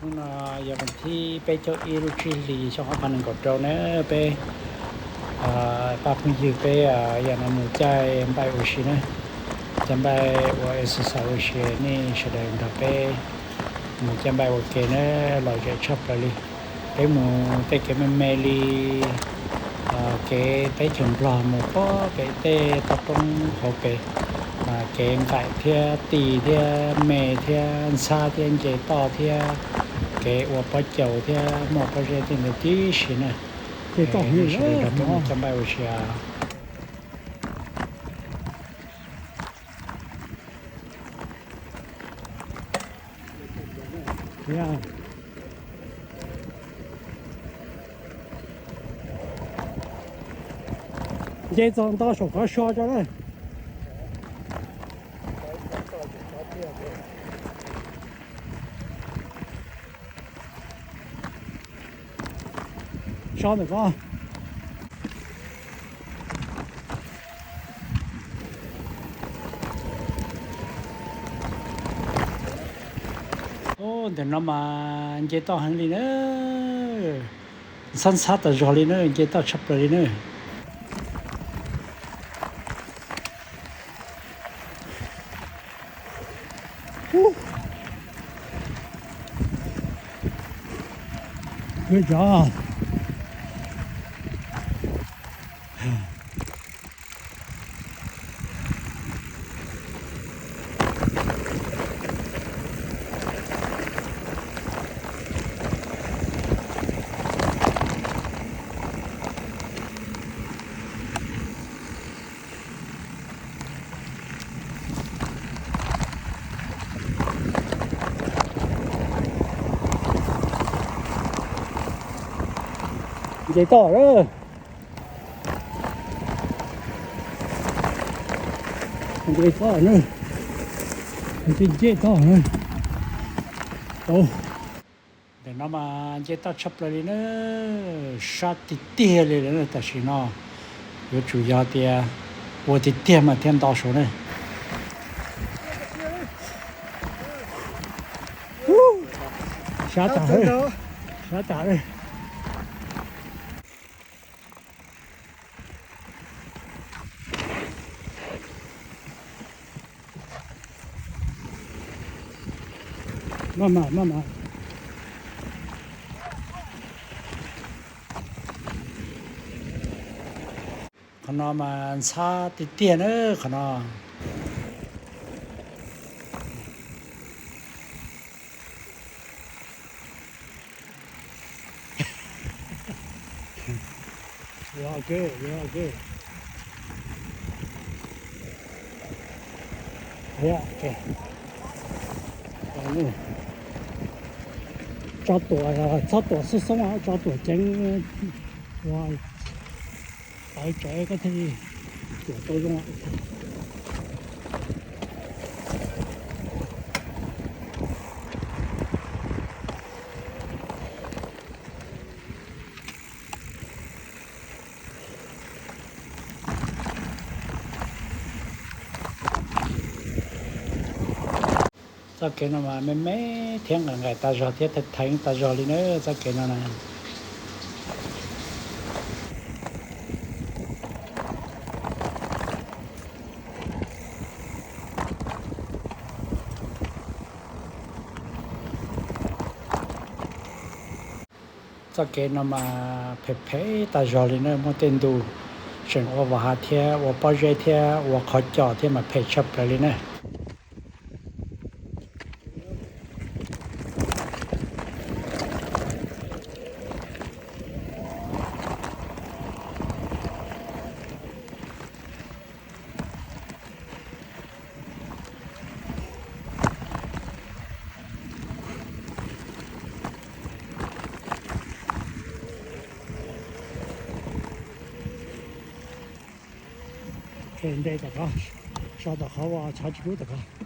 Hnub no yog vas thib peb caug ib lub tsib hlis xyoo ob phav nees nkaum rau na, peb pab phooj ywg peb yog no mus caij npaij ua si na, caij npaij ua exercise ua si, nej sawv daws nrog peb mus caij npaij ua ke na, lom zem tshaj plaws li. Peb mus tej kev me me li kev teb chaws Nplog mus pem tej toj roob hauv pes, kev nqaim thiab ti thiab me thiab ntxhab thiab nce toj thiab kev ua pob caus thiab muaj pob zeb tej ntawd tib si na. Ces toj hwv sawv daws nrog peb mus caij npaij ua si. Nce txog nto saum kov so tso na. So ntawm ko. Ntawm no mas nce toj heev li na, ntxhab ntxhab tas zog li na, nce toj tshaj plaws li na. Nce toj lawm. Nce toj na. Nce nce toj na. Ntawm no mas nce toj tshaj plaws li na, sab tiag tiag li lawm na. Tam sim no yuav tsum yog tias ua tiag tiag mas thiaj nto saud na. Sab tas, sab tas. Maj mam, maj mam. Qhov no mas ntxhab tiag tiag na qhov no. Tso tuam, txhob tuam xoob xoob, tso tuam ceev ua tawv tsawv koj thiaj li tuam tau zoo. Txoj kev no mas me me thiab nqaim nqaim tas zog thiab theev tas zog li na txoj kev no na. Txoj kev no mas phem phem tas zog li na, muaj tej ntu tseem ua vam hav thiab ua pob zeb thiab ua qhov cos thiab mas phem tshaj plaws li na. Nte tom qab, so tom qhov uas tshav tsis kub tom qab.